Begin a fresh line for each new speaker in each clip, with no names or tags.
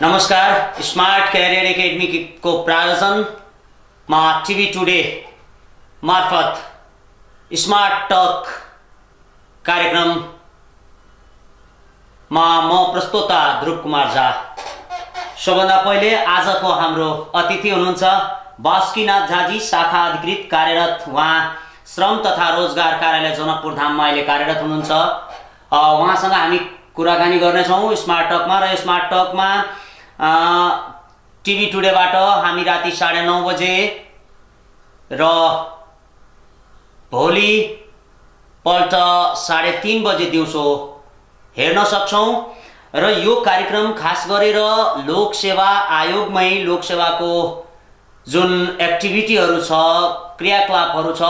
नमस्कार, smart career academy को प्रायोजन टिभी टुडे मार्फत स्मार्ट टक कार्यक्रममा म प्रस्तोता ध्रुव कुमार झा। सबभन्दा पहिले आजको हाम्रो अतिथि हुनुहुन्छ बासुकीनाथ झाजी, शाखा अधिकृत कार्यरत। उहाँ श्रम तथा रोजगार कार्यालय जनकपुर धाममा अहिले कार्यरत हुनुहुन्छ। उहाँसँग हामी कुराकानी गर्नेछौँ स्मार्ट टकमा। र स्मार्ट टकमा टिभी टुडेबाट हामी राति 9:30 बजे र भोलि पल्ट 3:30 बजे दिउँसो हेर्न सक्छौँ। र यो कार्यक्रम खास गरेर लोकसेवा आयोगमै लोकसेवाको जुन एक्टिभिटीहरू छ, क्रियाकलापहरू छ,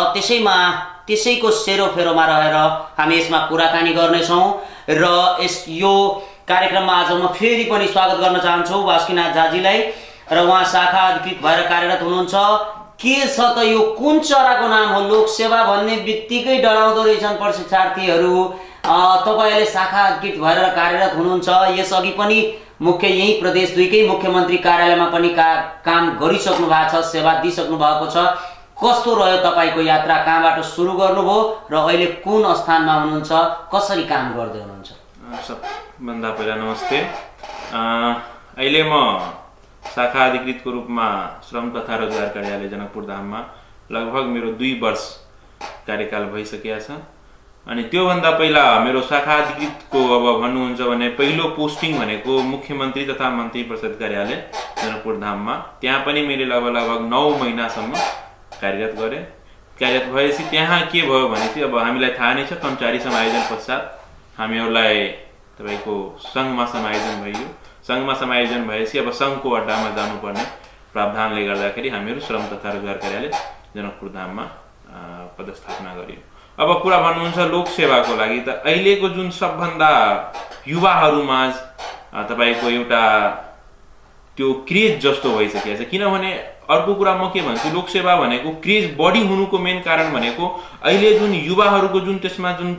त्यसैको सेरोफेरोमा रहेर हामी यसमा कुराकानी गर्नेछौँ। र यो कार्यक्रममा आज म फेरि पनि स्वागत गर्न चाहन्छु बासुकीनाथ झाजीलाई। र उहाँ शाखा अधिकृत भएर कार्यरत हुनुहुन्छ। के छ त यो कुन चराको नाम हो? लोकसेवा भन्ने बित्तिकै डराउँदो रहेछन् प्रशिक्षार्थीहरू। तपाईहरुले शाखा अधिकृत भएर कार्यरत हुनुहुन्छ। यसअघि पनि यही प्रदेश 2 कै मुख्यमन्त्री कार्यालयमा पनि काम गरिसक्नु भएको छ, सेवा दिइसक्नु भएको छ। कस्तो रह्यो तपाईको यात्रा? कहाँबाट सुरु गर्नुभयो र अहिले कुन स्थानमा हुनुहुन्छ? कसरी काम गर्दै हुनुहुन्छ?
सबभन्दा पहिला नमस्ते। अहिले म शाखा अधिकृतको रूपमा श्रम तथा रोजगार कार्यालय जनकपुर धाममा लगभग मेरो 2 वर्ष कार्यकाल भइसकेको छ। अनि त्योभन्दा पहिला मेरो शाखा अधिकृतको अब भन्नुहुन्छ भने पहिलो पोस्टिङ भनेको मुख्यमन्त्री तथा मन्त्री परिषद कार्यालय जनकपुर धाममा। त्यहाँ पनि मैले लगभग 9 महिनासम्म कार्यरत गरेँ। कार्यरत भएपछि त्यहाँ के भयो भने चाहिँ अब हामीलाई थाहा नै छ, कर्मचारी समायोजन पश्चात हामीहरूलाई तपाईको संघमा समायोजन भयो। संघमा समायोजन भएपछि अब संघको अड्डामा जानुपर्ने प्रावधानले गर्दाखेरि हामीहरू श्रम तथा रोजगार कार्यालय जनकपुर धाममा पदस्थापना गरियो। अब कुरा भन्नुहुन्छ लोकसेवाको लागि त अहिलेको जुन सबभन्दा युवाहरूमाझ तपाईको एउटा त्यो क्रेज जस्तो भइसकेको छ। किनभने अर्को कुरा म के भन्छु, लोकसेवा भनेको क्रेज बढी हुनुको मेन कारण भनेको अहिले जुन युवाहरूको जुन त्यसमा जुन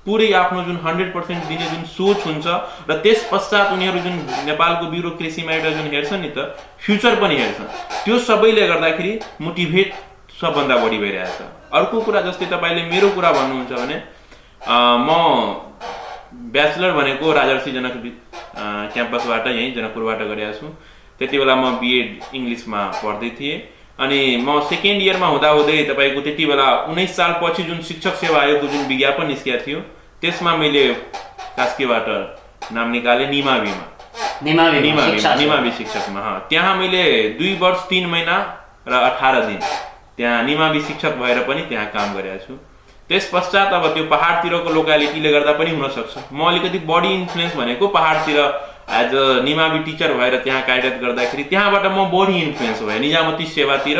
पुरै आफ्नो जुन 100% दिने जुन सोच हुन्छ र त्यस पश्चात उनीहरू जुन नेपालको ब्युरोक्रेसीमा एउटा जुन हेर्छन् नि त फ्युचर पनि हेर्छन्, त्यो सबैले गर्दाखेरि मोटिभेट सबभन्दा बढी भइरहेछ। अर्को कुरा जस्तै तपाईले मेरो कुरा भन्नुहुन्छ भने म ब्याचलर भनेको राजर्षि जनक क्याम्पसबाट यही जनकपुरबाट गरेको छु। त्यति बेला म बीएड इङ्ग्लिसमा पढ्दै थिएँ। अनि म सेकेन्ड इयरमा हुँदाहुँदै तपाईको त्यति बेला 19 साल पछि जुन शिक्षक सेवा आयोगको जुन विज्ञापन निस्केको थियो त्यसमा मैले कास्कीबाट नाम निकाले निमावी शिक्षकमा। त्यहाँ मैले 2 वर्ष 3 महिना र 18 दिन त्यहाँ निमावी शिक्षक भएर पनि त्यहाँ काम गरेको छु। त्यस पश्चात अब त्यो पहाडतिरको लोकालिटीले गर्दा पनि हुन सक्छ, म अलिकति बढी इन्फ्लुएन्स भनेको पहाडतिर एज अ निमावी टिचर भएर त्यहाँ कार्यरत गर्दाखेरि त्यहाँबाट म बढी इन्फ्लुएन्स भएँ निजामती सेवातिर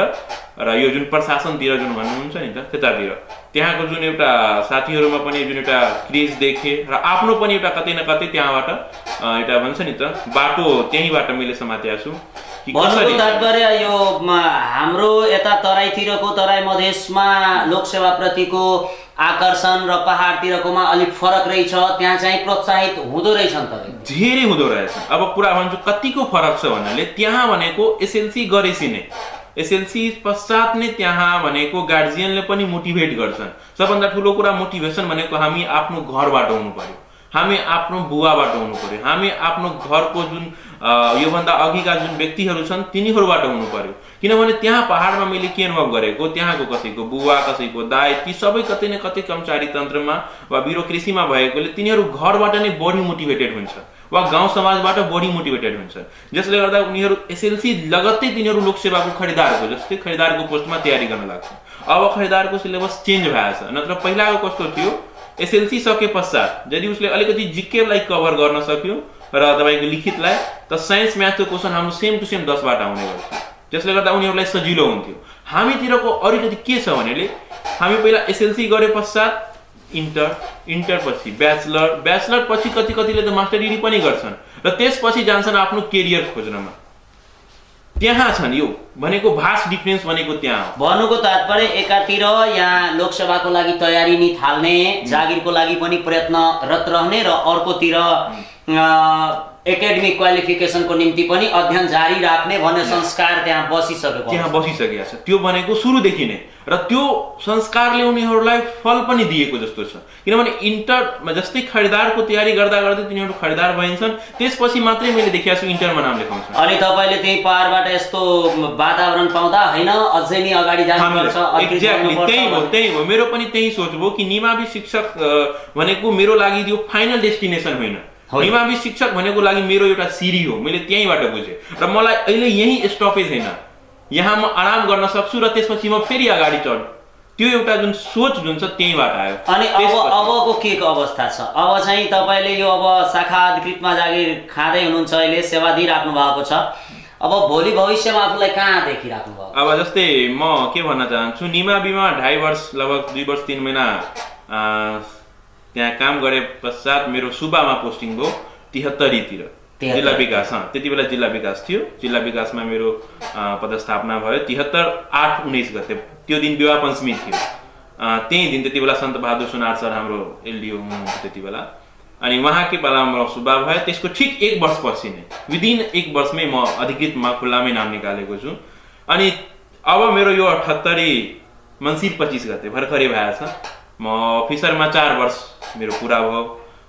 र यो जुन प्रशासनतिर जुन भन्नुहुन्छ नि त त्यतातिर। त्यहाँको जुन एउटा साथीहरूमा पनि जुन एउटा क्रेज देखेँ र आफ्नो पनि एउटा कतै न कतै त्यहाँबाट एउटा भन्छ नि त बाटो त्यहीँबाट मैले समातेको छु।
भन्नुको तात्पर्य यो हाम्रो यता तराईतिरको, तराई मधेसमा लोकसेवा प्रतिको आकर्षण र पहाडतिरकोमा अलिक फरक रहेछ। त्यहाँ चाहिँ प्रोत्साहित हुँदो रहेछ नि त?
धेरै हुँदो रहेछ। अब कुरा भन्छु कतिको फरक छ भन्नाले त्यहाँ भनेको एसएलसी गरेपछि नै, एसएलसी पश्चात नै त्यहाँ भनेको गार्जियनले पनि मोटिभेट गर्छन्। सबभन्दा ठुलो कुरा मोटिभेसन भनेको हामी आफ्नो घरबाट हुनु पर्यो, हामी आफ्नो बुवाबाट हुनु पर्यो, हामी आफ्नो घरको जुन योभन्दा अघिका जुन व्यक्तिहरू छन् तिनीहरूबाट हुनु पर्यो। किनभने त्यहाँ पहाडमा मैले के अनुभव गरेको, त्यहाँको कसैको बुवा कसैको दाइ ती सबै कतै न कतै कर्मचारी तन्त्रमा वा ब्युरोक्रेसीमा भएकोले तिनीहरू घरबाट नै बढी मोटिभेटेड हुन्छ वा गाउँ समाजबाट बढी मोटिभेटेड हुन्छ, जसले गर्दा उनीहरू एसएलसी लगत्तै तिनीहरू लोकसेवाको खरिदारको जस्तै खरिदारको पोस्टमा तयारी गर्न लाग्छन्। अब खरिदारको सिलेबस चेन्ज भएको छ। नत्र पहिलाको कस्तो थियो, एसएलसी सके पश्चात यदि उसले अलिकति जिकेलाई कभर गर्न सक्यो र तपाईको लिखितलाई त साइन्स म्याथको क्वेसन हाम्रो सेम टु सेम 10 बाट आउने गर्थ्यो, जसले गर्दा उनीहरूलाई सजिलो हुन्थ्यो। हामीतिरको अलिकति के छ भनेले हामी पहिला एसएलसी गरे पश्चात इन्टर पछि ब्याचलर पछि कतिले त मास्टर डिग्री पनि गर्छन् र त्यसपछि जान्छन् आफ्नो करियर खोज्नमा। त्यहाँ छन् यो भनेको भास्ट डिफरेन्स भनेको त्यहाँ हो।
भन्नुको तात्पर्य एकातिर यहाँ लोकसेवाको लागि तयारी नि थाल्ने, जागिरको लागि पनि प्रयत्नरत रहने र अर्कोतिर एकाडेमिक क्वालिफिकेसनको निम्ति पनि अध्ययन जारी राख्ने भन्ने संस्कार त्यहाँ बसिसकेको
त्यहाँ बसिसकेको छ। त्यो भनेको सुरुदेखि नै, र त्यो संस्कारले उनीहरूलाई फल पनि दिएको जस्तो छ। किनभने इन्टरमा जस्तै खरिदारको तयारी गर्दा गर्दै तिनीहरू खरिदार भइन्छन्, त्यसपछि मात्रै मैले देखेको छु इन्टरमा नाम लेखाउँछ।
अनि तपाईँले त्यही पाहाडबाट यस्तो वातावरण पाउँदा होइन अझै नै अगाडि जानुपर्छ,
एक्ज्याक्टली त्यही हो मेरो पनि त्यही सोच भयो कि निमावि शिक्षक भनेको मेरो लागि त्यो फाइनल डेस्टिनेसन होइन। निमावि शिक्षक भनेको लागि मेरो एउटा सिरी हो, मैले त्यहीँबाट बुझेँ। र मलाई अहिले यही स्टपेज होइन, यहाँ म आराम गर्न सक्छु र त्यसपछि म फेरि अगाडि चढ्छु। त्यो एउटा जुन सोच जुन छ त्यहीँबाट आयो।
अनि अबको के अवस्था छ? अब चाहिँ तपाईँले यो अब शाखा अधिकृतमा जागिर खाँदै हुनुहुन्छ, अहिले सेवा दिइराख्नु भएको छ। अब भोलि भविष्यमा आफूलाई कहाँ देखिराख्नु भएको?
अब जस्तै म के भन्न चाहन्छु, निमाविमा 2.5 वर्ष लगभग 2 वर्ष 3 महिना त्यहाँ काम गरे पश्चात मेरो सुबामा पोस्टिङ भयो 73 जिल्ला विकास। त्यति बेला जिल्ला विकास थियो। जिल्ला विकासमा मेरो पदस्थापना भयो 73/8/19 गते। त्यो दिन विवाह पञ्चमी थियो। त्यही दिन त्यति बेला सन्त बहादुर सुनार सर हाम्रो एलडिओ हुनुहुन्थ्यो त्यति बेला। अनि उहाँकै बेलामा म सुबा भयो। त्यसको ठिक 1 वर्षपछि नै विदिन 1 वर्षमै म अधिकृतमा खुल्लामै नाम निकालेको छु। अनि अब मेरो यो 78 मङ्सिर 25 गते भर्खरै भएछ। म अफिसरमा 4 वर्ष मेरो पुरा भयो।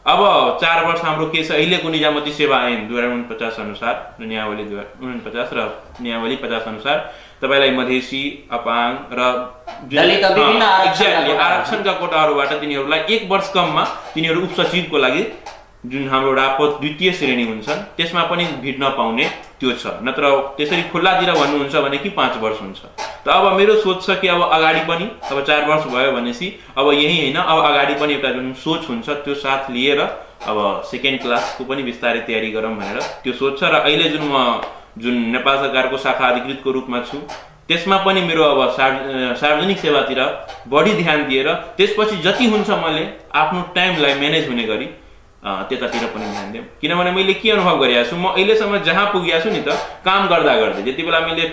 अब 4 वर्ष हाम्रो के छ, अहिलेको निजामती सेवा ऐन 2049 अनुसार, नियमावली 2049 र नियमावली 50 अनुसार तपाईलाई मधेसी, अपाङ र आरक्षणका कोटाहरूबाट तिनीहरूलाई 1 वर्ष कममा तिनीहरू उपसचिवको लागि जुन हाम्रो रापत द्वितीय श्रेणी हुन्छन् त्यसमा पनि भिड नपाउने त्यो छ। नत्र त्यसरी खुल्लातिर भन्नुहुन्छ भने कि 5 वर्ष हुन्छ। त अब मेरो सोच छ कि अब अगाडि पनि अब 4 वर्ष भयो भनेपछि अब यही होइन, अब अगाडि पनि एउटा जुन सोच हुन्छ त्यो साथ लिएर अब सेकेन्ड क्लासको पनि बिस्तारै तयारी गरौँ भनेर त्यो सोच छ। र अहिले जुन नेपाल सरकारको शाखा अधिकृतको रूपमा छु त्यसमा पनि मेरो अब सार्वजनिक सेवातिर बढी ध्यान दिएर त्यसपछि जति हुन्छ मैले आफ्नो टाइमलाई म्यानेज हुने गरी त्यतातिर पनि ध्यान दिउँ। किनभने मैले के अनुभव गरेको छु, म अहिलेसम्म जहाँ पुगेको छु नि त काम गर्दा गर्दै, जति बेला मैले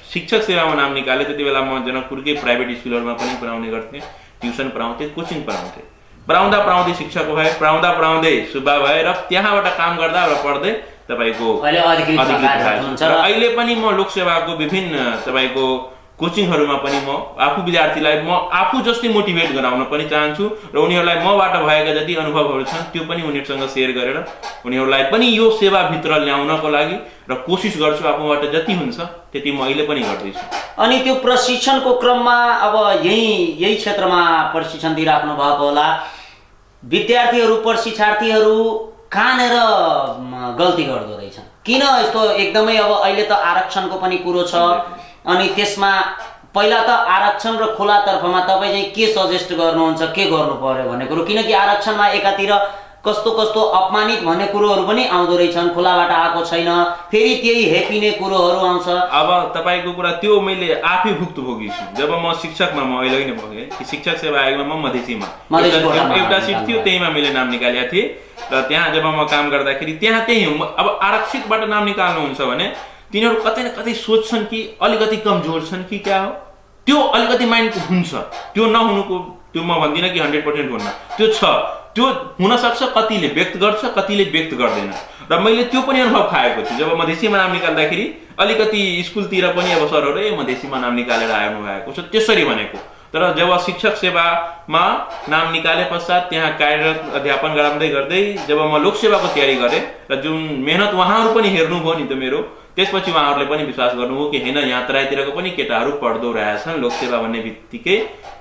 शिक्षक सेवामा नाम निकालेँ त्यति बेला म जनकपुरकै प्राइभेट स्कुलहरूमा पनि पढाउने गर्थेँ, ट्युसन पढाउँथेँ, कोचिङ पढाउँथेँ। पढाउँदै शिक्षक भए, पढाउँदै सुब्बा भए र त्यहाँबाट काम गर्दा र पढ्दै तपाईको अधिकृत भए। र अहिले पनि म लोकसेवाको विभिन्न तपाईको कोचिङहरूमा पनि म आफू विद्यार्थीलाई म आफू जस्तै मोटिभेट गराउन पनि चाहन्छु र उनीहरूलाई मबाट भएका जति अनुभवहरू छन् त्यो पनि उनीहरूसँग सेयर गरेर उनीहरूलाई पनि यो सेवाभित्र ल्याउनको लागि र कोसिस गर्छु आफूबाट जति हुन्छ त्यति म अहिले पनि गर्दैछु।
अनि त्यो प्रशिक्षणको क्रममा अब यही क्षेत्रमा प्रशिक्षण दिइराख्नु भएको होला, विद्यार्थीहरू प्रशिक्षार्थीहरू कहाँनिर गल्ती गर्दो रहेछन्? किन यस्तो एकदमै अब अहिले त आरक्षणको पनि कुरो छ, अनि त्यसमा पहिला त आरक्षण र खुला तर्फमा तपाईँ चाहिँ के सजेस्ट गर्नुहुन्छ, के गर्नु पर्यो भन्ने कुरो? किनकि आरक्षणमा एकातिर कस्तो कस्तो अपमानित भन्ने कुरोहरू पनि आउँदो रहेछन्, खुलाबाट आएको छैन, फेरि त्यही हेपिने कुरोहरू आउँछ।
अब तपाईँको कुरा त्यो मैले आफै भुक्तभोगी छु। जब म शिक्षकमा म अहिले नै भएँ कि शिक्षक सेवा आयोगमा म मधेसीमा एउटा सिट थियो, त्यहीमा मैले नाम निकालेको थिएँ। र त्यहाँ जब म काम गर्दाखेरि त्यही अब आरक्षितबाट नाम निकाल्नुहुन्छ भने तिनीहरू कतै न कतै सोच्छन् कि अलिकति कमजोर छन् कि क्या हो, त्यो अलिकति माइन्ड हुन्छ। त्यो नहुनुको त्यो म भन्दिनँ कि 100% हुन्न, त्यो छ, त्यो हुनसक्छ। कतिले व्यक्त गर्छ, कतिले व्यक्त गर्दैन। र मैले त्यो पनि अनुभव खाएको छु। जब मधेसीमा नाम निकाल्दाखेरि अलिकति स्कुलतिर पनि अब सरहरू मधेसीमा नाम निकालेर आउनु भएको छ त्यसरी भनेको। तर जब शिक्षक सेवामा नाम निकाले पश्चात त्यहाँ कार्यरत अध्यापन गराउँदै गर्दै जब म लोकसेवाको तयारी गरेँ र जुन मेहनत उहाँहरू पनि हेर्नुभयो नि त मेरो, त्यसपछि उहाँहरूले पनि विश्वास गर्नुभयो कि होइन यहाँ तराईतिरको पनि केटाहरू पढ्दो रहेछन्, लोकसेवा भन्ने बित्तिकै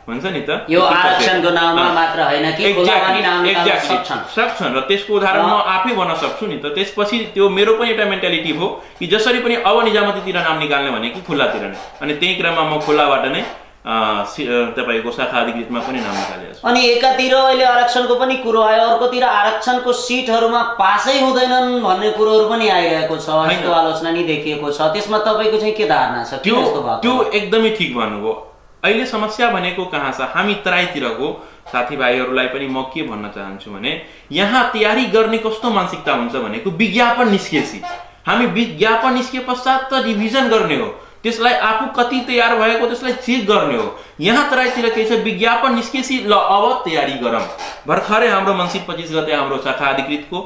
भन्छ नि त
यो आरक्षणको नाममा मात्र हैन कि खुलामा नि नाम निकाल्न
सक्छन्। र त्यसको उदाहरण म आफै भन्न सक्छु नि त। त्यसपछि त्यो मेरो पनि एउटा मेन्टालिटी हो कि जसरी पनि अब निजामतीतिर नाम निकाल्ने भनेको खुलातिर नै, अनि त्यही क्रममा म खुलाबाट नै तपाईको शाखा अधिकृतमा पनि नाम निकालेको छु।
अनि एकातिर अहिले आरक्षणको पनि कुरो आयो, अर्कोतिर आरक्षणको सिटहरूमा पासै हुँदैनन् भन्ने कुरोहरू पनि आइरहेको छ, यस्तो आलोचना नि देखिएको छ। त्यसमा तपाईको चाहिँ के धारणा छ?
त्यो एकदमै ठिक भन्नुभयो। अहिले समस्या भनेको कहाँ छ? हामी तराईतिरको साथीभाइहरूलाई पनि म के भन्न चाहन्छु भने यहाँ तयारी गर्ने कस्तो मानसिकता हुन्छ भनेको विज्ञापन निस्किएपछि हामी विज्ञापन निस्के पश्चात त रिभिजन गर्ने हो, त्यसलाई आफू कति तयार भएको त्यसलाई चेक गर्ने हो। यहाँ तराईतिर के छ, विज्ञापन निस्केपछि ल अब तयारी गरौँ। भर्खरै हाम्रो मङ्सिर 25 गते हाम्रो शाखा अधिकृतको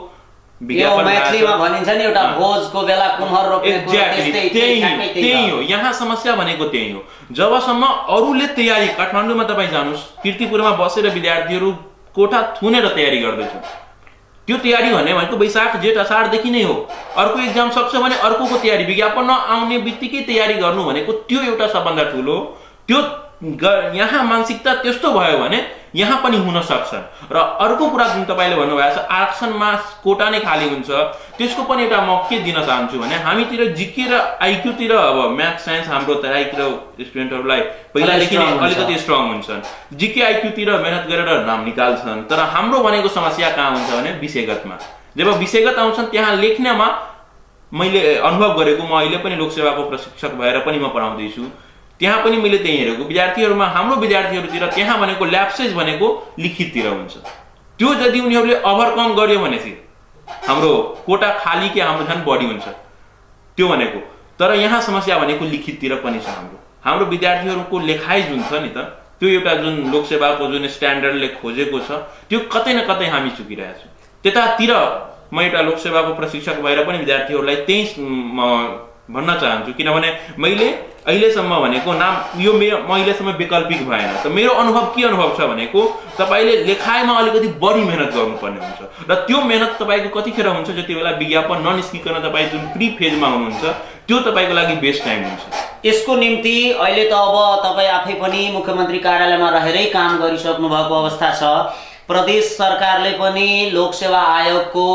विज्ञापन
मैथिलीमा भनिन्छ नि एउटा भोजको बेला कुम्हर रोप्ने कुरो
एक्ज्याक्टली त्यही हो। यहाँ समस्या भनेको त्यही हो। जबसम्म अरूले तयारी, काठमाडौँमा तपाईँ जानुहोस्, कीर्तिपुरमा बसेर विद्यार्थीहरू कोठा थुनेर तयारी गर्दैछन्। त्यो तयारी भनेको वैशाख जेठ असारदेखि नै हो। अर्को एक्जाम सक्छ भने अर्कोको तयारी, विज्ञापन नआउने बित्तिकै तयारी गर्नु भनेको त्यो एउटा सबभन्दा ठुलो। त्यो यहाँ मानसिकता त्यस्तो भयो भने यहाँ पनि हुन सक्छ। र अर्को कुरा जुन तपाईँले भन्नुभएको छ, आरक्षणमा कोटा नै खाली हुन्छ, त्यसको पनि एउटा म के दिन चाहन्छु भने हामीतिर जिके र आइक्यूतिर अब म्याथ साइन्स हाम्रो तराईतिर स्टुडेन्टहरूलाई पहिलादेखि नै अलिकति स्ट्रङ हुन्छन्, जिके आइक्यूतिर मेहनत गरेर नाम निकाल्छन्। तर हाम्रो भनेको समस्या कहाँ हुन्छ भने विषयगतमा। जब विषयगत आउँछन् त्यहाँ लेख्नमा मैले अनुभव गरेको, म अहिले पनि लोकसेवाको प्रशिक्षक भएर पनि म पढाउँदैछु, त्यहाँ पनि मैले त्यही हेरेको विद्यार्थीहरूमा, हाम्रो विद्यार्थीहरूतिर त्यहाँ भनेको ल्याप्सेज भनेको लिखिततिर हुन्छ। त्यो यदि उनीहरूले ओभरकम गर्यो भनेपछि हाम्रो कोटा खाली के हाम्रो झन् बढी हुन्छ त्यो भनेको। तर यहाँ समस्या भनेको लिखिततिर पनि छ। हाम्रो विद्यार्थीहरूको लेखाइ जुन छ नि त, त्यो एउटा जुन लोकसेवाको जुन स्ट्यान्डर्डले खोजेको छ त्यो कतै न कतै हामी चुकिरहेछौँ। त्यतातिर म एउटा लोकसेवाको प्रशिक्षक भएर पनि विद्यार्थीहरूलाई त्यही भन्न चाहन्छु, किनभने मैले अहिलेसम्म भनेको नाम यो मेरो म अहिलेसम्म वैकल्पिक भएन। त मेरो अनुभव के अनुभव छ भनेको तपाईँले लेखाइमा अलिकति बढी मेहनत गर्नुपर्ने हुन्छ। र त्यो मेहनत तपाईँको कतिखेर हुन्छ जति बेला विज्ञापन ननिस्किकन तपाईँ जुन प्री फेजमा हुनुहुन्छ त्यो तपाईँको लागि बेस्ट टाइम हुन्छ।
यसको निम्ति अहिले त अब तपाईँ आफै पनि मुख्यमन्त्री कार्यालयमा रहेरै काम गरिसक्नु भएको अवस्था छ। प्रदेश सरकारले पनि लोकसेवा आयोगको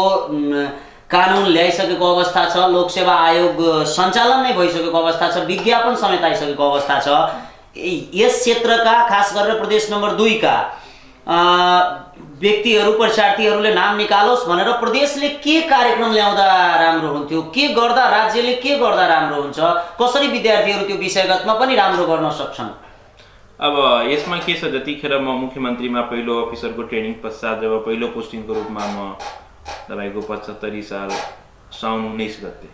कानुन ल्याइसकेको अवस्था छ, लोकसेवा आयोग सञ्चालन नै भइसकेको अवस्था छ, विज्ञापन समेत आइसकेको अवस्था छ। यस क्षेत्रका खास गरेर प्रदेश नम्बर 2 का व्यक्तिहरू, परीक्षार्थीहरूले नाम निकालोस् भनेर प्रदेशले के कार्यक्रम ल्याउँदा राम्रो हुन्थ्यो, के गर्दा राज्यले के गर्दा राम्रो हुन्छ, कसरी विद्यार्थीहरू त्यो विषयगतमा पनि राम्रो गर्न सक्छन्?
अब यसमा के छ, जतिखेर म मुख्यमन्त्रीमा पहिलो अफिसरको ट्रेनिङ पश्चात जब पहिलो पोस्टिङको रूपमा म तपाईँको 75 साल साउन 19 गते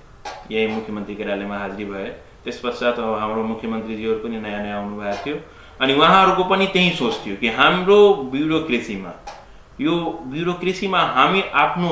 यही मुख्यमन्त्री कार्यालयमा हाजिरी भए। त्यस पश्चात हाम्रो मुख्यमन्त्रीजीहरू पनि नयाँ नयाँ आउनुभएको थियो अनि उहाँहरूको पनि त्यही सोच थियो कि हाम्रो ब्युरोक्रेसीमा हामी आफ्नो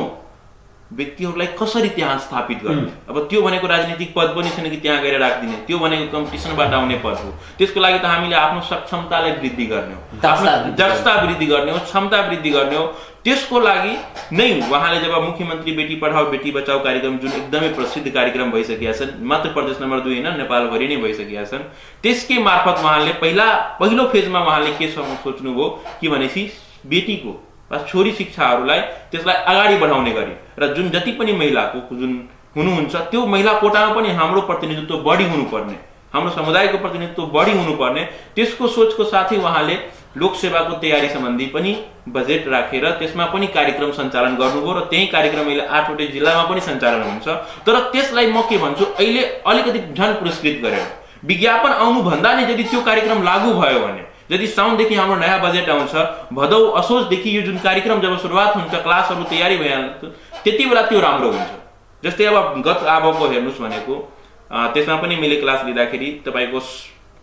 व्यक्तिहरूलाई कसरी त्यहाँ स्थापित गर्ने। अब त्यो भनेको राजनीतिक पद पनि छैन कि त्यहाँ गएर राखिदिने, त्यो भनेको कम्पिटिसनबाट आउने पद हो। त्यसको लागि त हामीले आफ्नो सक्षमतालाई वृद्धि गर्ने हो, दक्षता वृद्धि गर्ने हो, क्षमता वृद्धि गर्ने हो। त्यसको लागि नै उहाँले जब मुख्यमन्त्री बेटी पढाओ बेटी बचाओ कार्यक्रम जुन एकदमै प्रसिद्ध कार्यक्रम भइसकेका छन्, मात्र प्रदेश नम्बर 2 होइन नेपालभरि नै भइसकेका छन्, त्यसकै मार्फत उहाँले पहिलो फेजमा उहाँले के सोच्नुभयो कि भनेपछि बेटीको वा छोरी शिक्षाहरूलाई त्यसलाई अगाडि बढाउने गरी र जुन जति पनि महिलाको जुन हुनुहुन्छ त्यो महिला कोटामा पनि हाम्रो प्रतिनिधित्व बढी हुनुपर्ने, हाम्रो समुदायको प्रतिनिधित्व बढी हुनुपर्ने, त्यसको सोचको साथै उहाँले लोकसेवाको तयारी सम्बन्धी पनि बजेट राखेर त्यसमा पनि कार्यक्रम सञ्चालन गर्नुभयो र त्यही कार्यक्रम अहिले 8वटै जिल्लामा पनि सञ्चालन हुन्छ। तर त्यसलाई म के भन्छु, अहिले अलिकति झन् पुरस्कृत गरेर विज्ञापन आउनुभन्दा नै यदि त्यो कार्यक्रम लागू भयो भने, यदि साउनदेखि हाम्रो नयाँ बजेट आउँछ, भदौ असोजदेखि यो जुन कार्यक्रम जब सुरुवात हुन्छ, क्लासहरू तयारी भइहाल्छ, त्यति बेला त्यो राम्रो हुन्छ। जस्तै अब गत अबको हेर्नुहोस् भनेको त्यसमा पनि मैले क्लास लिँदाखेरि तपाईँको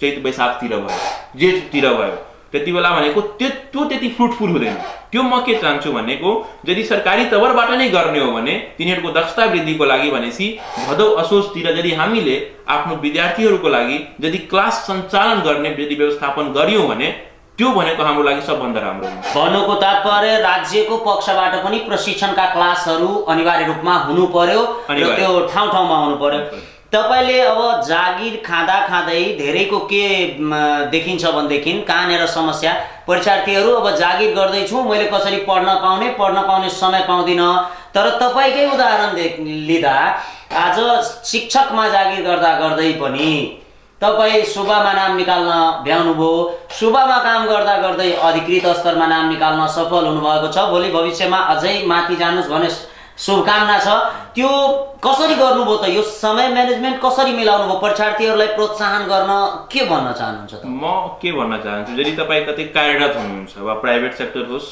चैत वैशाखतिर भयो, जेठतिर भयो, त्यति बेला भनेको त्यो त्यति फ्रुटफुल हुँदैन। त्यो म के चाहन्छु भनेको यदि सरकारी तवरबाट नै गर्ने हो भने तिनीहरूको दक्षता वृद्धिको लागि भनेपछि भदौ असोजतिर यदि हामीले आफ्नो विद्यार्थीहरूको लागि यदि क्लास सञ्चालन गर्ने यदि व्यवस्थापन गर्यौँ भने त्यो भनेको हाम्रो लागि सबभन्दा राम्रो हुन्छ।
भन्नुको तात्पर्य राज्यको पक्षबाट पनि प्रशिक्षणका क्लासहरू अनिवार्य रूपमा हुनु पर्यो र त्यो ठाउँ ठाउँमा हुनु पर्यो। तपाईले अब जागिर खाँदै धेरैको के देखिन्छ भनेदेखि कहाँनिर समस्या, परीक्षार्थीहरू अब जागिर गर्दैछु मैले कसरी पढ्न पाउने समय पाउँदिनँ। तर तपाईँकै उदाहरण लिँदा आज शिक्षकमा जागिर गर्दै पनि तपाईँ सुब्बामा नाम निकाल्न भ्याउनुभयो, सुब्बामा काम गर्दै अधिकृत स्तरमा नाम निकाल्न सफल हुनुभएको छ। भोलि भविष्यमा अझै माथि जानुस् भन्ने शुभकामना छ। त्यो कसरी गर्नुभयो त? यो समय म्यानेजमेन्ट कसरी मिलाउनु भयो? परीक्षार्थीहरूलाई प्रोत्साहन गर्न के भन्न चाहनुहुन्छ त?
म के भन्न चाहन्छु, यदि तपाईँ कतै कार्यरत हुनुहुन्छ वा प्राइभेट सेक्टर होस्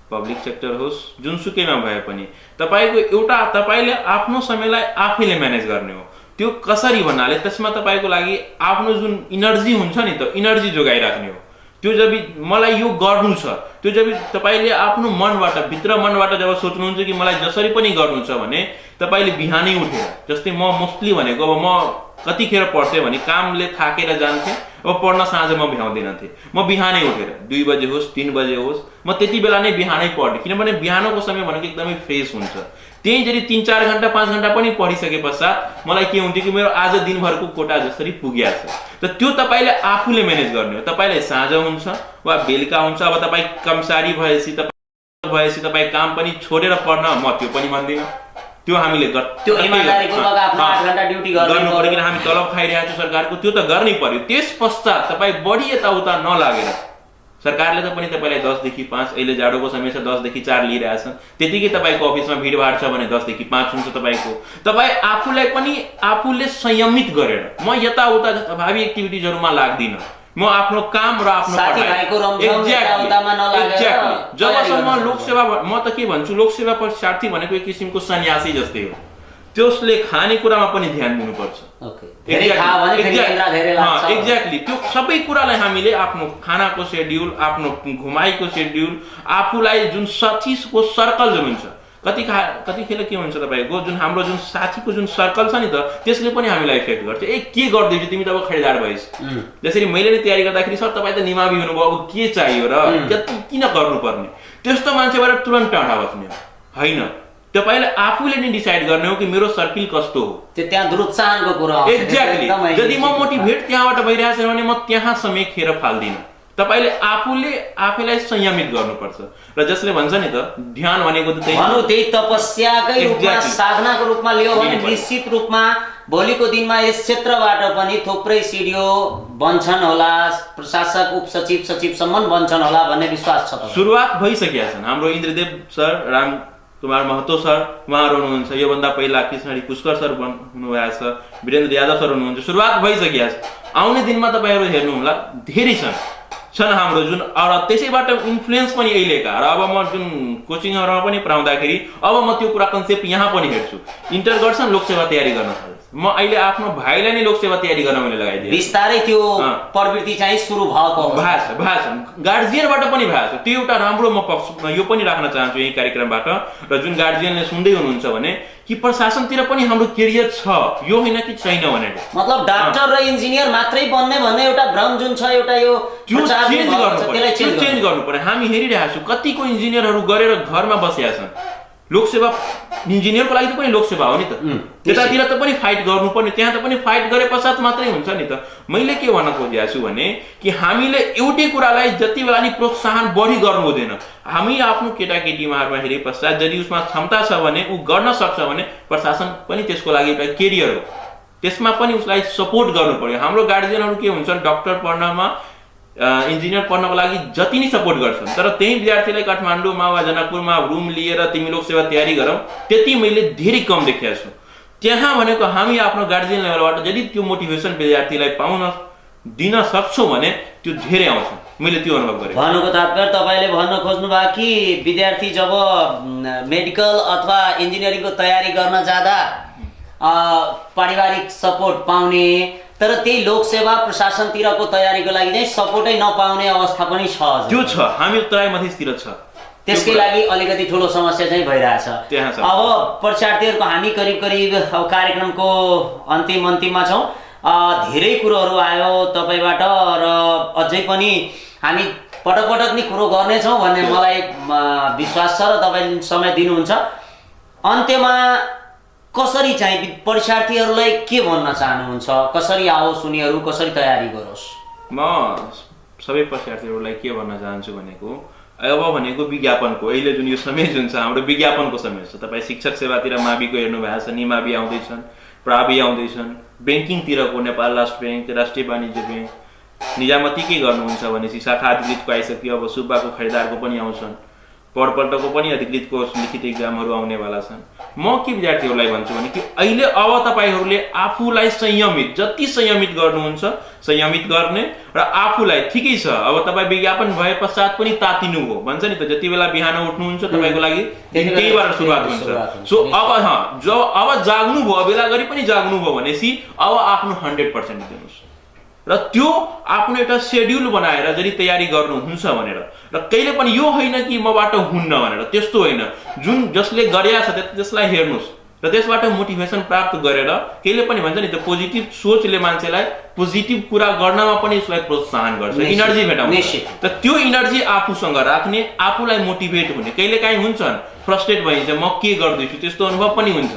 पब्लिक सेक्टर होस् जुनसुकैमा भए पनि तपाईँले आफ्नो समयलाई आफैले म्यानेज गर्ने हो। त्यो कसरी भन्नाले त्यसमा तपाईँको लागि आफ्नो जुन इनर्जी हुन्छ नि त, इनर्जी जोगाइराख्ने हो। त्यो जब मलाई यो गर्नु छ, त्यो जब तपाईले आफ्नो मनबाट भित्र मनबाट जब सोच्नुहुन्छ कि मलाई जसरी पनि गर्नु छ भने तपाईले बिहानै उठेर, जस्तै म मोस्टली भनेको अब म कतिखेर पढ्थेँ भने कामले थाकेर जान्थेँ, अब पढ्न साँझ म भ्याउँदिनँ थिएँ। म बिहानै उठेर 2 बजे होस् 3 बजे होस् म त्यति बेला नै बिहानै पढ्थेँ, किनभने बिहानको समय भनेको एकदमै फ्रेस हुन्छ। त्यही जरी 3-4 घण्टा 5 घण्टा पनि पढिसके पश्चात मलाई के हुन्थ्यो कि मेरो आज दिनभरको कोटा जसरी पुगिया छ। त त्यो तपाईले आफूले म्यानेज गर्ने हो। तपाईलाई साँझ हुन्छ वा बेलुका हुन्छ, अब तपाई कर्मचारी भएपछि तपाई काम पनि छोडेर पढ्न म त्यो पनि भन्दिनँ। त्यो हामीले
त्यो इमानदारीपूर्वक आफ्नो 8 घण्टा ड्युटी गर्नु
पर्यो, किन हामी तलब खाइरहेको छौँ सरकारको, त्यो त गर्नै पर्यो। त्यस पश्चात तपाई बढी यताउता नलागेर, सरकारले त पनि तपाईलाई 10 देखि 5, अहिले जाडोको समय छ 10 देखि 4 लिइरहेछन्, त्यतिकै तपाईको अफिसमा भिडभाड छ भने 10 देखि 5 हुन्छ तपाईको। तपाई आफूलाई पनि आफूले संयमित गरेर म यताउता भावी एक्टिभिटिजहरुमा लाग्दिन, म आफ्नो काम र आफ्नो
साथीभाइको रमझम यताउतामा नलागेर
जबसम्म लोकसेवा, म त के भन्छु, लोकसेवा पक्षार्थी भनेको एक किसिमको सन्यासी जस्तै हो। त्यसले खानेकुरामा पनि ध्यान दिनुपर्छ। एक्ज्याक्टली त्यो सबै कुरालाई हामीले आफ्नो खानाको सेड्युल, आफ्नो घुमाइको सेड्युल, आफूलाई जुन साथीको सर्कल जुन हुन्छ, कतिखेर के हुन्छ तपाईको जुन हाम्रो जुन साथीको जुन सर्कल छ नि त त्यसले पनि हामीलाई इफेक्ट गर्छ। के गर्दैछु तिमी त अब खरिदार भइस, जसरी मैले नै तयारी गर्दाखेरि सर तपाई त निमावी हुनुभयो, अब के चाहियो र किन गर्नुपर्ने, त्यस्तो मान्छेबाट तुरन्त टाढा बस्ने हैन। तपाईले आफूले नै डिसाइड गर्ने हो कि मेरो सर्कल कस्तो हो।
त्यो त्यहाँ दुरुत्साहनको कुरा हो।
एक्ज्याक्टली, यदि म मोटिभेट त्यहाँबाट भइरहेछ भने म त्यहाँ समय खेर फाल्दिन। तपाईले आफैलाई संयमित गर्नुपर्छ। र जसले भन्छ नि त ध्यान भनेको त
त्यही तपस्याकै रूपमा साधनाको रूपमा लियो भने निश्चित रूपमा भोलिको दिनमा यस क्षेत्रबाट पनि थुप्रै सिडिओ बन्छन् होला, प्रशासक उपसचिव सचिवसम्म बन्छन् होला भन्ने विश्वास छ।
सुरुवात भइसकेका छन्। हाम्रो इन्द्रदेव सर, राम कुमार महतो सर उहाँहरू हुनुहुन्छ, योभन्दा पहिला कृष्णहरि पुष्कर सर हुनुभएको छ, वीरेन्द्र यादव सर हुनुहुन्छ। सुरुवात भइसकेको छ। आउने दिनमा तपाईहरु हेर्नुहोला धेरै छन् हाम्रो जुन, र त्यसैबाट इन्फ्लुएन्स पनि अहिलेका, र अब म जुन कोचिङहरुमा पनि पढाउँदाखेरि अब म त्यो कुरा कन्सेप्ट यहाँ पनि हेर्छु। इन्टर गर्छन् लोकसेवा तयारी गर्न थाल्छ, म अहिले आफ्नो भाइलाई नै लोकसेवा तयारी गर्न मैले लगाइदिएँ।
बिस्तारै त्यो प्रवृत्ति चाहिँ सुरु भएको
छ। गार्जियनबाट पनि भएको छ। त्यो एउटा राम्रो म पक्ष यो पनि राख्न चाहन्छु यही कार्यक्रमबाट, र जुन गार्जियनले सुन्दै हुनुहुन्छ भने कि प्रशासनतिर पनि हाम्रो करियर छ, यो हैन कि छैन भनेको।
मतलब डाक्टर र इन्जिनियर मात्रै बन्ने भन्ने एउटा भ्रम जुन छ, एउटा यो
चेन्ज गर्नु पर्यो। हामी हेरिरहेका छौँ कतिको इन्जिनियरहरू गरेर घरमा बसेका छन्। लोकसेवा इन्जिनियरको लागि त पनि लोकसेवा हो नि त, त्यतातिर त पनि फाइट गर्नुपर्ने, त्यहाँ त पनि फाइट गरे पश्चात मात्रै हुन्छ नि त। मैले के भन्न खोजेको छु भने कि हामीले एउटै कुरालाई जति बेला नि प्रोत्साहन बढी गर्नु हुँदैन। हामी आफ्नो केटाकेटीमा हेरे पश्चात यदि उसमा क्षमता छ भने, ऊ गर्न सक्छ भने प्रशासन पनि त्यसको लागि एउटा करियर हो, त्यसमा पनि उसलाई सपोर्ट गर्नु पर्यो। हाम्रो गार्जियनहरू के हुन्छन्, डाक्टर पढ्नमा इन्जिनियर पढ्नको लागि जति नै सपोर्ट गर्छन्, तर त्यही विद्यार्थीलाई काठमाडौँमा वा जनकपुरमा रुम लिएर तिमी लोकसेवा तयारी गरौँ, त्यति मैले धेरै कम देखेको छु। त्यहाँ भनेको हामी आफ्नो गार्जियन लेभलबाट यदि त्यो मोटिभेसन विद्यार्थीलाई पाउन दिन सक्छौँ भने त्यो धेरै आउँछ। मैले त्यो अनुभव गरेँ।
भन्नुको तात्पर्य तपाईले भन्न खोज्नु भयो कि विद्यार्थी जब मेडिकल अथवा इन्जिनियरिङको तयारी गर्न जाँदा पारिवारिक सपोर्ट पाउने, तर त्यही लोकसेवा प्रशासनतिरको तयारीको लागि चाहिँ सपोर्टै नपाउने अवस्था पनि छ।
त्यो छ, हामी तराई मधेसतिर छ।
त्यसकै लागि अलिकति ठुलो समस्या चाहिँ भइरहेछ। अब परीक्षार्थीहरूको हामी करिब कार्यक्रमको अन्तिममा छौँ। धेरै कुरोहरू आयो तपाईबाट, र अझै पनि हामी पटक नै कुरो गर्नेछौँ भन्ने मलाई विश्वास छ, र तपाईँले समय दिनुहुन्छ। अन्त्यमा कसरी चाहिँ परीक्षार्थीहरूलाई के भन्न चाहनुहुन्छ, कसरी आओस् उनीहरू, कसरी तयारी गरोस्?
म सबै परीक्षार्थीहरूलाई के भन्न चाहन्छु भनेको, अब भनेको विज्ञापनको अहिले जुन यो समय जुन छ हाम्रो विज्ञापनको समय छ। तपाईँ शिक्षक सेवातिर माविको हेर्नु भएको छ, निमावि आउँदैछन्, प्रावि आउँदैछन्, ब्याङ्किङतिरको नेपाल राष्ट्र ब्याङ्क, राष्ट्रिय वाणिज्य ब्याङ्क, निजामतीकै गर्नुहुन्छ भनेपछि शाखा अधिकृतको आइसक्यो, अब सुब्बाको खरिदारको पनि आउँछन्, पढपल्टको पनि अधिकृतको लिखित इक्जामहरू आउनेवाला छन्। म के विद्यार्थीहरूलाई भन्छु भने कि अहिले अब तपाईहरूले आफूलाई संयमित, जति संयमित गर्नुहुन्छ संयमित गर्ने, र आफूलाई ठिकै छ अब तपाईँ विज्ञापन भए पश्चात पनि तातिनु हो भन्छ नि त, जति बेला बिहान उठ्नुहुन्छ तपाईँको लागि त्यहीबाट सुरुवात हुन्छ। सो अब अब जाग्नु भयो, बेला गरी पनि जाग्नु भयो भनेपछि अब आफ्नो 100% दिनुहोस्। र त्यो आफ्नो एउटा शेड्युल बनाएर जरी तयारी गर्नुहुन्छ भनेर र कहिले पनि यो होइन कि मबाट हुन्न भनेर, त्यस्तो होइन। जुन जसले गरेका छ त्यसलाई हेर्नुहोस् र त्यसबाट मोटिभेसन प्राप्त गरेर कहिले पनि भन्छ नि त्यो पोजिटिभ सोचले मान्छेलाई पोजिटिभ कुरा गर्नमा पनि उसलाई प्रोत्साहन गर्छ, इनर्जी भेटाउँछ। त त्यो इनर्जी आफूसँग राख्ने, आफूलाई मोटिभेट हुने। कहिलेकाहीँ हुन्छ फ्रस्ट्रेट भइन्छ, म के गर्दैछु त्यस्तो अनुभव पनि हुन्छ,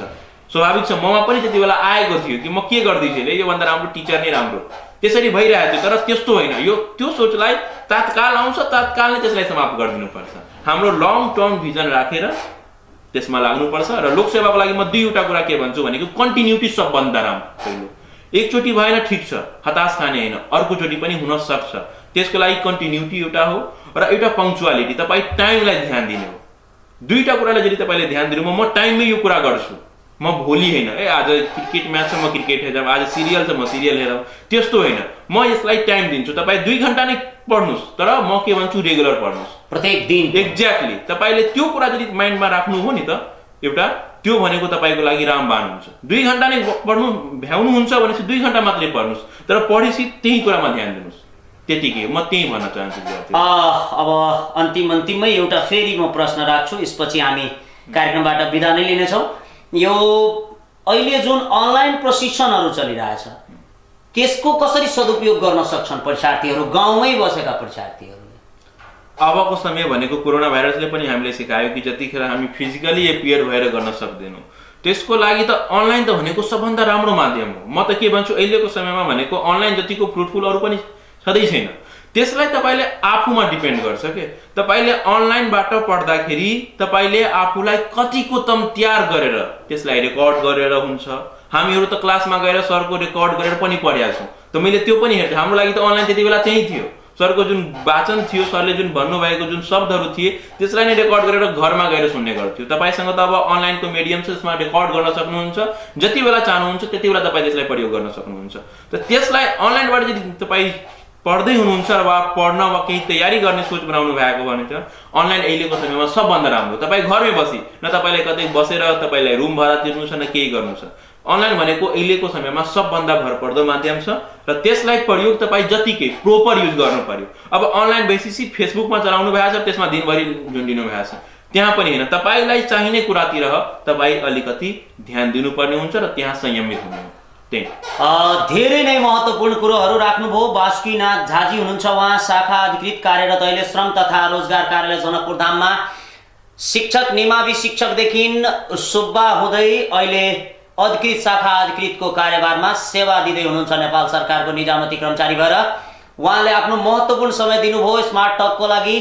स्वाभाविक छ। ममा पनि त्यति बेला आएको थियो कि म के गर्दैछु अरे, योभन्दा राम्रो टिचर नै राम्रो, त्यसरी भइरहेको थियो। तर त्यस्तो होइन, यो त्यो सोचलाई तत्काल आउँछ, तत्काल नै त्यसलाई समाप्त गरिदिनुपर्छ। हाम्रो लङ टर्म भिजन राखेर त्यसमा लाग्नुपर्छ। र लोकसेवाको लागि म दुईवटा कुरा के भन्छु भनेको कन्टिन्युटी सबभन्दा राम्रो। पहिलो, एकचोटि भएन ठिक छ, हताश खाने होइन, अर्कोचोटि पनि हुन सक्छ। त्यसको लागि कन्टिन्युटी एउटा हो र एउटा पङ्क्चुअलिटी, तपाईँ टाइमलाई ध्यान दिने हो। दुईटा कुरालाई यदि तपाईँले ध्यान दिनु, म टाइममै यो कुरा गर्छु, म भोलि होइन आज क्रिकेट म्याच छ म क्रिकेट हेरौँ, आज सिरियल छ म सिरियल हेरौँ, त्यस्तो होइन। म यसलाई टाइम दिन्छु। तपाईँ 2 घन्टा नै पढ्नुहोस्, तर म के भन्छु रेगुलर पढ्नुहोस् प्रत्येक दिन। एक्ज्याक्टली, तपाईँले त्यो कुरा यदि माइन्डमा राख्नु हो नि त एउटा, त्यो भनेको तपाईँको लागि रामबाण हुन्छ। 2 घन्टा नै पढ्नु भ्याउनुहुन्छ भनेपछि 2 घन्टा मात्रै पढ्नुहोस्, तर पढेपछि त्यही कुरामा ध्यान दिनुहोस्। त्यतिकै म त्यही भन्न चाहन्छु।
अब अन्तिममै एउटा फेरि म प्रश्न राख्छु, यसपछि हामी कार्यक्रमबाट बिदा नै लिनेछौँ। यो अहिले जुन अनलाइन प्रशिक्षणहरू चलिरहेछ त्यसको कसरी सदुपयोग गर्न सक्छन् परीक्षार्थीहरू, गाउँमै बसेका परीक्षार्थीहरू?
अबको समय भनेको कोरोना भाइरसले पनि हामीले सिकायो कि जतिखेर हामी फिजिकली एपियर भएर गर्न सक्दैनौँ, त्यसको लागि त अनलाइन त भनेको सबभन्दा राम्रो माध्यम हो। म त के भन्छु, अहिलेको समयमा भनेको अनलाइन जतिको फ्रुटफुल अरू पनि छँदै छैन। त्यसलाई तपाईँले आफूमा डिपेन्ड गर्छ के, तपाईँले अनलाइनबाट पढ्दाखेरि तपाईँले आफूलाई कतिको तम तयार गरेर त्यसलाई रेकर्ड गरेर हुन्छ। हामीहरू त क्लासमा गएर सरको रेकर्ड गरेर पनि पढेका छौँ, त मैले त्यो पनि हेर्थेँ। हाम्रो लागि त अनलाइन त्यति बेला त्यही थियो, सरको जुन वाचन थियो, सरले जुन भन्नुभएको जुन शब्दहरू थिए त्यसलाई नै रेकर्ड गरेर घरमा गएर सुन्ने गर्थ्यो। तपाईँसँग त अब अनलाइनको मिडियम छ, त्यसमा रेकर्ड गर्न सक्नुहुन्छ, जति बेला चाहनुहुन्छ त्यति बेला तपाईँ त्यसलाई प्रयोग गर्न सक्नुहुन्छ। त त्यसलाई अनलाइनबाट यदि तपाईँ पढ्दै हुनुहुन्छ वा पढ्न वा केही तयारी गर्ने सोच बनाउनु भएको भने त अनलाइन अहिलेको समयमा सबभन्दा राम्रो। तपाईँ घरमै बसी, न तपाईँलाई कतै बसेर तपाईँलाई रुम भाडा तिर्नु छ, न केही गर्नु छ। अनलाइन भनेको अहिलेको समयमा सबभन्दा भरपर्दो माध्यम छ र त्यसलाई प्रयोग तपाईँ जतिकै प्रोपर युज गर्नु पर्यो। अब अनलाइन बेसिस फेसबुकमा चलाउनु भएको छ, त्यसमा दिनभरि झुन्डिनु भएको छ, त्यहाँ पनि होइन। तपाईँलाई चाहिने कुरातिर तपाईँ अलिकति ध्यान दिनुपर्ने हुन्छ र त्यहाँ संयमित हुनु।
धेरै नै महत्त्वपूर्ण कुरोहरू राख्नुभयो। बासुकीनाथ झाजी हुनुहुन्छ, उहाँ शाखा अधिकृत कार्यरत, अहिले श्रम तथा रोजगार कार्यालय जनकपुर धाममा शिक्षक, निमावी शिक्षकदेखि सुब्बा हुँदै अहिले अधिकृत शाखा अधिकृतको कार्यभारमा सेवा दिँदै हुनुहुन्छ नेपाल सरकारको निजामती कर्मचारी भएर। उहाँले आफ्नो महत्त्वपूर्ण समय दिनुभयो स्मार्ट टकको लागि।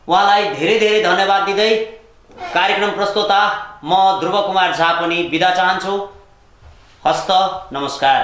उहाँलाई धेरै धेरै धन्यवाद दिँदै कार्यक्रम प्रस्तोता म ध्रुव कुमार झा पनि बिदा चाहन्छु। हस्त नमस्कार।